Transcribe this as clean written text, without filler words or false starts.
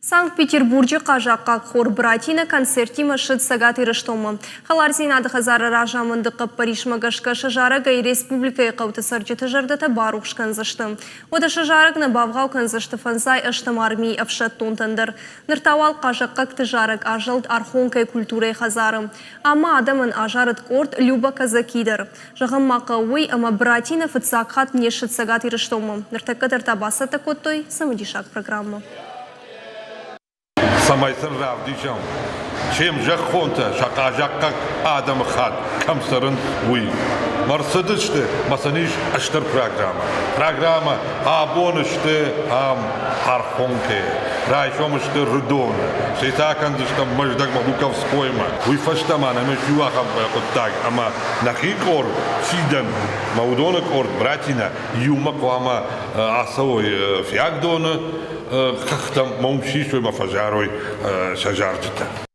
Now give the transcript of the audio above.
Санкт-Петербурджы хъазахъхъаг хор Братина концертимӕ ссыд Цӕгат Ирыстонмӕ. Хӕлардзинады хӕдзары разамынды хъӕппӕрисмӕ гӕсгӕ сӕ зарӕгӕй республикӕйы хъӕуты цӕрджыты зӕрдӕтӕ барухс кӕндзысты. Уӕдӕ сӕ зарӕг нӕ бавгъау кӕндзысты фӕндзай ӕстӕм армийы ӕфсӕддонтӕн дӕр. Ныр та уал хъазахъхъӕгты зарӕг азӕлд Архонкӕйы культурӕйы хӕдзары. Ам ма адӕмӕн азарыд къорд Люба Казаки дӕр. Зӕгъын ма хъӕуы уый, ӕмӕ Братина фыццаг хатт не ссыд Цӕгат Ирыстонмӕ. Ныртӕккӕ дӕр та бацӕттӕ кодтой цымыдисаг программӕ. Цӕмӕй сын равдисӕм, се мзӕххонтӕ сӕ хъазахъхъаг адӕмы хатт кӕм цӕрынц, уый. Мӕ рцыдысты мӕ сын ис стыр программӕ. Программӕ абон сты ам Архонкӕйы, райсом сты Рыдоны, стӕй та кӕндзыстӕм Мӕздӕгмӕ Луковскоймӕ. Уый фӕстӕ ма нӕм ис иу ахӕм хъуыддаг, ӕмӕ нӕхи къорд Сидӕн мӕ уыдоны къорд Братина иумӕ хъуамӕ ацӕуой Фиагдоны хӕхтӕм, мӕ уым сисой мӕ фӕзарой сӕ зарджытӕ.